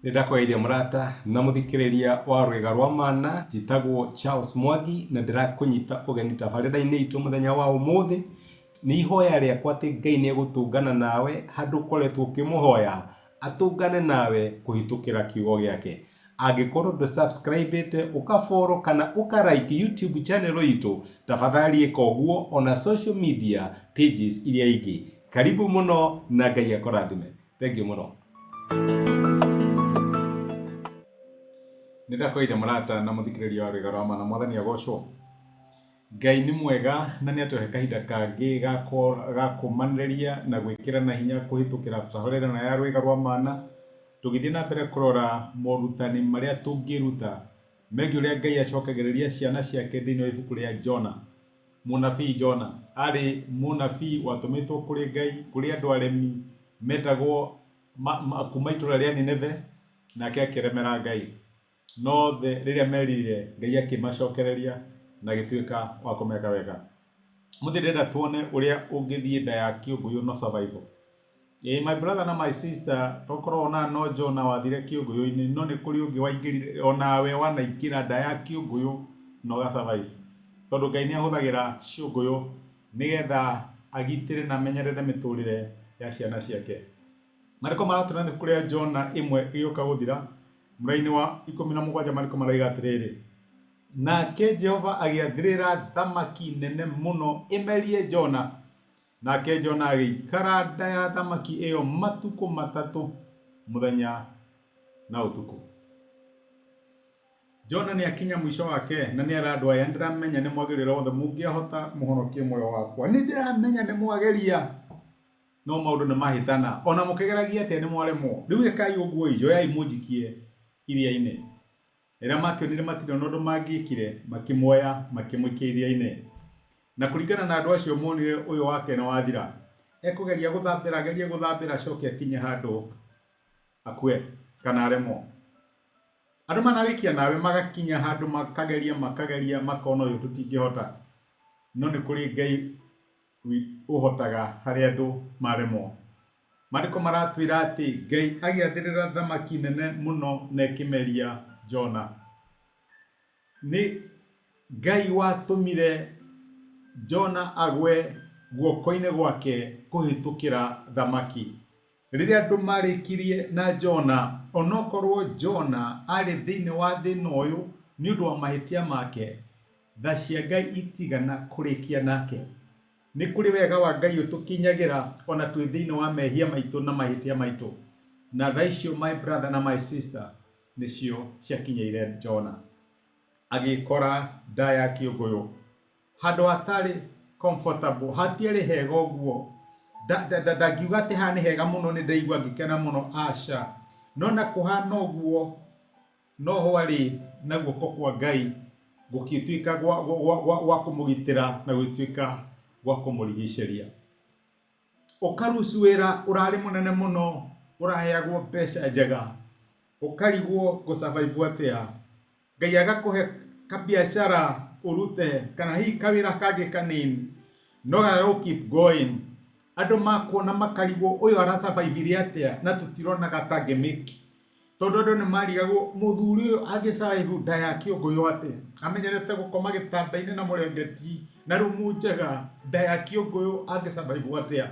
Nĩ ndakũgeithia mũrata na mũthikĩrĩria wa Rwĩga rwa Mana, njĩtagwo Charles Mwangi na ndĩrakũnyita ũgeni tabarĩra-inĩ itũ mũthenya wa ũmũthĩ. Nĩ ihoya rĩakwa atĩ Ngai nĩ egũtũngana nawe handũ ũkoretwo ũkĩmũhoya, atũngane nawe kũhĩtũkĩra kiugo gĩake. Angĩkorwo ndũ subscribe ĩte, ũka follow kana ũka like YouTube channel itũ, tafadhali ĩka ũguo ona social media pages iria ingĩ. Karibu mũno na Ngai akũrathime. Thengiũ mũno. Nĩ ndakũgeithia mũrata na mũthikĩrĩria wa Rwĩga rwa Ma na Mwathani agocwo. Ngai nĩ mwega na nĩ atũhe kahinda kangĩ ga kũmanĩrĩria na gwĩkĩrana hinya kũhĩtũkĩra tabarĩra ĩno ya Rwĩga rwa Mana, tũgĩthiĩ na mbere kũrora morutani marĩa tũngĩruta megiĩ ũrĩa Ngai acokagĩrĩria ciana ciake thĩinĩ wa ibuku rĩa Jona. Mũnabii Jona aarĩ mũnabii watũmĩtwo kũrĩ Ngai kũrĩ andũ aremi metagwo kuma itũra rĩa Nineve, nake akĩremera Ngai. No othe rĩrĩa meririre, Ngai akĩmacokereria na agĩtuĩka wa kũmeka wega. Mũthĩ ndĩrenda tuone ũrĩa ũngĩthiĩ nda ya kĩũngũyũ no survival. Ĩĩ my brother na my sister, tokorwo ona no Jona wathire kĩũngũyũ-inĩ, no nĩ kũrĩ ũngĩ waingĩrire, onawe wanaingĩra nda ya kĩũngũyũ na ũga survive. Tondũ Ngai nĩ ahũthagĩra ciũngũyũ nĩgetha agitĩre na amenyerere mĩtũrĩre ya ciana ciake. Marĩko maratũra ibuku rĩa Jona ĩmwe ĩgĩũka gũthira, mũraini wa 17 marĩko maroiga atĩrĩrĩ, Nake Jehova agĩathĩrĩra thamaki nene mũno ĩmerie Jona, nake Jona agĩikara nda ya thamaki ĩyo matukũ matatũ, mũthenya na ũtukũ. Jona nĩ akinya mũico wake na nĩ era andũ aya, nĩndĩramenya nĩ mwageria ũrĩa wothe mũngĩahota mũhonokie muoyo wakwa. Nĩ ndĩramenya nĩ mwageria no maũndũ nĩ mahĩtana. Ona mũkĩgeragia atĩa nĩ mwaremwo. Rĩu ĩkai ũguo ĩ, joyai mũnjikie iria-inĩ. Rĩrĩa makĩonire matirĩ ona ũndũ mangĩkire, makĩmuoya makĩmũikia iria-inĩ. Na kũringana na andũ acio monire ũyũ wake nĩ wathira. Ekũgeria gũthambĩra agerie gũthambĩra acoke akinye handũ akue kana aremwo. Andũ manarĩkia nawe magakinya handũ makageria makageria makona ũyũ tũtingĩhota. No nĩ kũrĩ Ngai ũhotaga harĩa andũ maremwo. Maandĩko maratwĩra atĩ Ngai agĩathĩrĩra thamaki nene mũno na ĩkĩmeria Jona. Nĩ Ngai watũmire Jona agwe guoko-inĩ gwake kũhĩtũkĩra thamaki. Rĩrĩa andũ marĩkirie na Jona, onokorwo Jona arĩ thĩinĩ wa thĩna ũyũ nĩ ũndũ wa mahĩtia make, tha cia Ngai itigana kũrĩkia nake. Nĩ kũrĩ wega wa Ngai ũtũkinyagĩra ona twĩ thĩinĩ wa mehia maitũ na mahĩtia maitũ. Na tha icio my brother na my sister nĩcio ciakinyĩire Jona. Agĩkora nda ya kĩũngũyũ handũ hatarĩ comfortable, hatiarĩ hega ũguo. Ndangiuga atĩ haha nĩ hega mũno nĩ ndaigua ngĩkena mũno, aca. No na kũhana ũguo no hwarĩ na guoko kwa Ngai gũgĩtuĩka gwa kũmũgitĩra na gũgĩtuĩka gwa kũmũrigicĩria. Ũkaruci wĩra ũrarĩ mũnene mũno ũraheagwo mbeca njega, ũkarigwo ngũ survive atĩa. Ngai agakũhe kabiacara ũrute kana hihi kawĩra kangĩ kanini no gagagũ keep going. Andũ makuona makarigwo ũyũ ara survive ire atĩa na tũtironaga ta angĩ make. Tondũ andũ nĩ marigagwo mũthuri ũyũ angĩ survive nda ya kĩũngũyũ atĩa. Amenyerete gũkoma gĩtanda-inĩ na mũrengeti na rumu njega, nda ya kĩũngũyũ angĩ survive atĩa.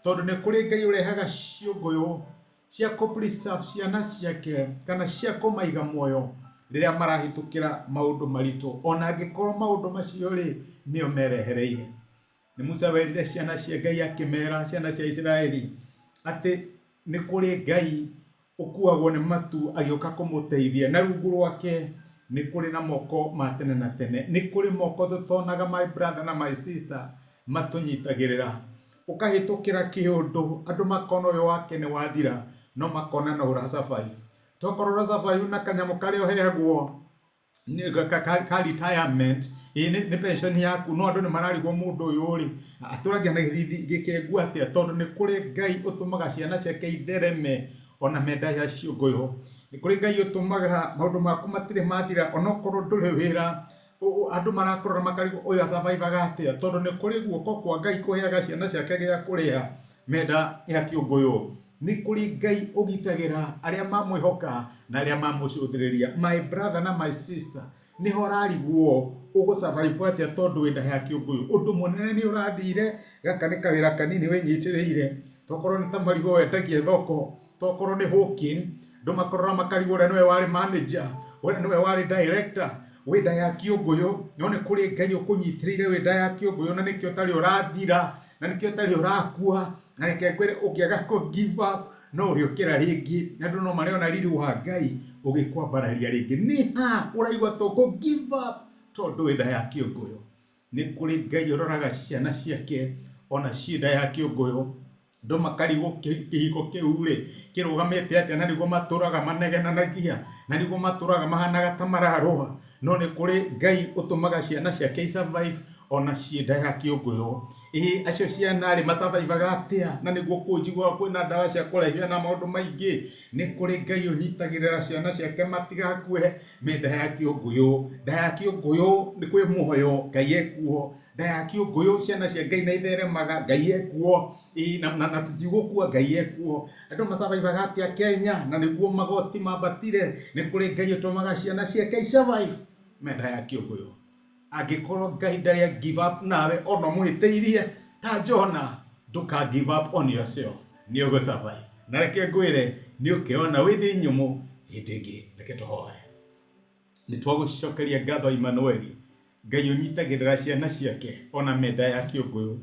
Tondũ nĩ kũrĩ Ngai ũrehaga ciũngũyũ cia kũ preserve ciana ciake kana cia kũmaiga muoyo rĩrĩa marahĩtũkĩra maũndũ maritũ, ona angĩkorwo maũndũ macio rĩ, nĩo merehereire. Nĩ Musa werire ciana cia Ngai akĩmera, ciana cia Isiraeli, atĩ nĩ kũrĩ Ngai ũkuagwo nĩ matu agĩũka kũmũteithia, na rungu rwake nĩ kũrĩ na moko ma tene na tene. Nĩ kũrĩ moko tũtonaga my brother na my sister matũnyitagĩrĩra. Ũkahĩtũkĩra kĩũndũ, andũ makona ũyũ wake nĩ wathira, no makona no ũra survive. Tokorwo ũra survive na kanyamũ karĩa ũheagwo ka retirement, ĩĩ nĩ pension yaku, no andũ nĩ mararigwo mũndũ ũyũ rĩ, atũragia na gĩthithi gĩkengu atĩa, tondũ nĩ kũrĩ Ngai ũtũmaga ciana ciake ithereme ona me nda ya ciũngũyũ. Nĩ kũrĩ Ngai ũtũmaga maũndũ maku matirĩ mathira onokorwo ndũrĩ wĩra, andũ marakũrora makarigwo ũyũ a survive aga atĩa, tondũ nĩ kũrĩ guoko kwa Ngai kũheaga ciana ciake gĩa kũrĩa me nda ya kĩũngũyũ. Nĩ kũrĩ Ngai ũgitagĩra arĩa mamwĩhoka na arĩa mamũcũthĩrĩria. My brother na my sister, nĩho ũrarigwo ũgũ survive atĩa tondũ wĩ nda ya kĩũngũyũ. Ũndũ mũnene nĩ ũrathire, gaka nĩ kawĩra kanini wĩnyitĩrĩire, tokorwo nĩ ta marigũ wendagia thoko, tokorwo nĩ hawking, andũ makarora makarigwo ũrĩa nĩwe warĩ manager, ũrĩa nĩwe warĩ director, wĩ nda ya kĩũngũyũ, no nĩ kũrĩ Ngai ũkũnyitĩrĩire wĩ nda ya kĩũngũyũ na nĩkĩo ũtarĩ ũrathira, na nĩkĩo ũtarĩ ũrakua. Na reke ngwĩre ũngĩaga kũ give up no ũrĩũkĩra rĩngĩ, na andũ no marĩona riri wa Ngai ũgĩkwambararia rĩngĩ. Nĩ ha ũraigua ta ũkũ give up tondũ wĩ nda ya kĩũngũyũ? Nĩ kũrĩ Ngai ũroraga ciana ciake ona ciĩ nda ya kĩũngũyũ. Andũ makarigwo kĩhiko kĩu rĩ kĩrũgamĩte atĩa na nĩguo matũraga manegenanagia, na nĩguo matũraga mahanaga ta mararũa. No nĩ kũrĩ Ngai ũtũmaga ciana ciake i survive ona ciĩ nda ya kĩũngũyũ. Ĩĩ acio ciana rĩ ma survive aga atĩa na nĩguo kũu njiguaga kwĩna ndawa cia kũraihia na maũndũ maingĩ. Nĩ kũrĩ Ngai ũnyitagĩrĩra ciana ciake matigakue me nda ya kĩũngũyũ. Nda ya kĩũngũyũ nĩ kwĩ muoyo, Ngai ekuo. Nda ya kĩũngũyũ ciana cia Ngai na itheremaga, Ngai ekuo. Ĩĩ na, na, na tũtigũkua, Ngai ekuo. Andũ ma survive aga atĩa Kenya na nĩguo magoti mambatire. Nĩ kũrĩ Ngai ũtũmaga ciana ciake i survive me nda ya kĩũngũyũ. Angĩkorwo Ngai ndarĩ a give up nawe ona ũmũhĩtĩirie ta Jona, ndũka give up on yourself, nĩ ũgũ survive. Na reke ngwĩre nĩ ũkeona wĩ thĩ nyũmũ hĩndĩ ĩngĩ. Reke tũhoe. Nĩ twagũcokeria ngatho Imanueli, Ngai ũnyitagĩrĩra ciana ciake ona me nda ya kĩũngũyũ.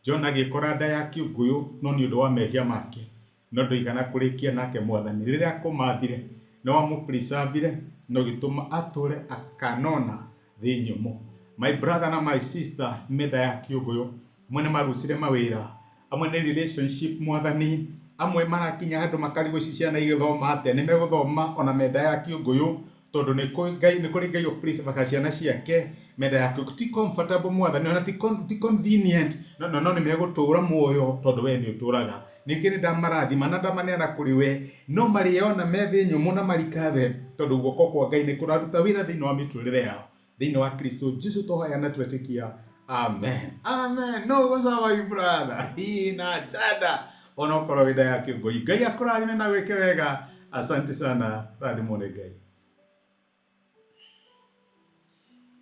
Jona agĩkora nda ya kĩũngũyũ no nĩ ũndũ wa mehia make. No ndũigana kũrĩkia nake Mwathani. Rĩrĩa akũmathire, nĩ wamũ-preserve-ire na ũgĩtũma atũre akanona thĩ nyũmũ. My brother na my sister me nda ya kĩũngũyũ, amwe nĩ marucire mawĩra, amwe nĩ relationship Mwathani, amwe marakinya handũ makarigwo ici ciana igĩthoma atĩa, nĩ megũthoma ona me nda ya kĩũngũyũ, tondũ nĩ kũrĩ Ngai nĩ kũrĩ Ngai ũ-preserve-aga ciana ciake me nda ya kĩũngũyũ. Ti comfortable Mwathani, ona ti convenient, no no nĩ megũtũra muoyo tondũ we nĩ ũtũraga. Ningĩ nĩ ndamarathima na ndamaneana kũrĩ we, no marĩona me thĩ nyũmũ na marikathe, tondũ guoko kwa Ngai nĩ kũraruta wĩra thĩinĩ wa mĩtũrĩre yao. Thĩinĩ wa Kristo Jesu twahoya na twetĩkia. Amen. Amen. No ũgũcawa brother. Hii na dada. Onokorwo wĩ nda ya kĩũngũi. Ngai akũrathime na gwĩke wega. Asante sana. Rathimwo nĩ Ngai.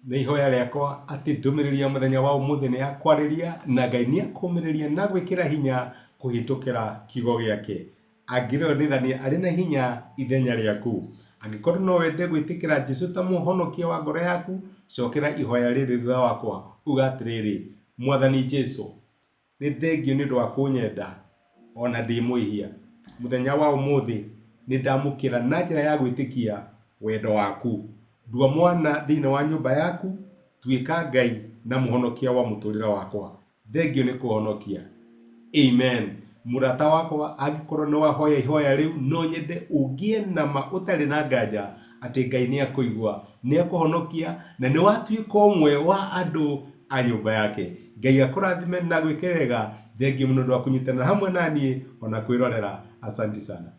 Nĩ ihoya rĩakwa atĩ ndũmĩrĩri ya mũthenya wa ũmũthĩ nĩ yakwarĩria na Ngai nĩ akũmĩrĩria na gwĩkĩra hinya kũhĩtũkĩra kiugo gĩake. Angĩrĩonithania arĩ na hinya ithenya rĩaku. Angĩkorwo no wende gwĩtĩkĩra Jesu ta mũhonokia wa ngoro yaku, cokera ihoya rĩrĩ thutha wakwa. Uga atĩrĩrĩ, Mwathani Jesu, nĩ thengiũ nĩ ũndũ wa kũnyenda o na ndĩ mwĩhia. Mũthenya wa ũmũthĩ nĩ ndamũkĩra na njĩra ya gwĩtĩkia wendo waku. Ndua mwana thĩinĩ wa nyũmba yaku, tuĩka Ngai na mũhonokia wa mũtũrĩre wakwa. Thengiũ nĩ kũhonokia. Amen. Mũrata wakwa, angĩkorwo nĩ wahoya ihoya rĩu, no nyende ũgĩe na ma ũtarĩ na nganja atĩ Ngai nĩ akũigua, nĩ akũhonokia na nĩ watuĩka ũmwe wa andũ a nyũmba yake. Ngai akũrathime na agwĩke wega. Thengiũ mũno nĩ ũndũ wa kũnyitanĩra hamwe na niĩ ona kwĩrorera. Asanti sana.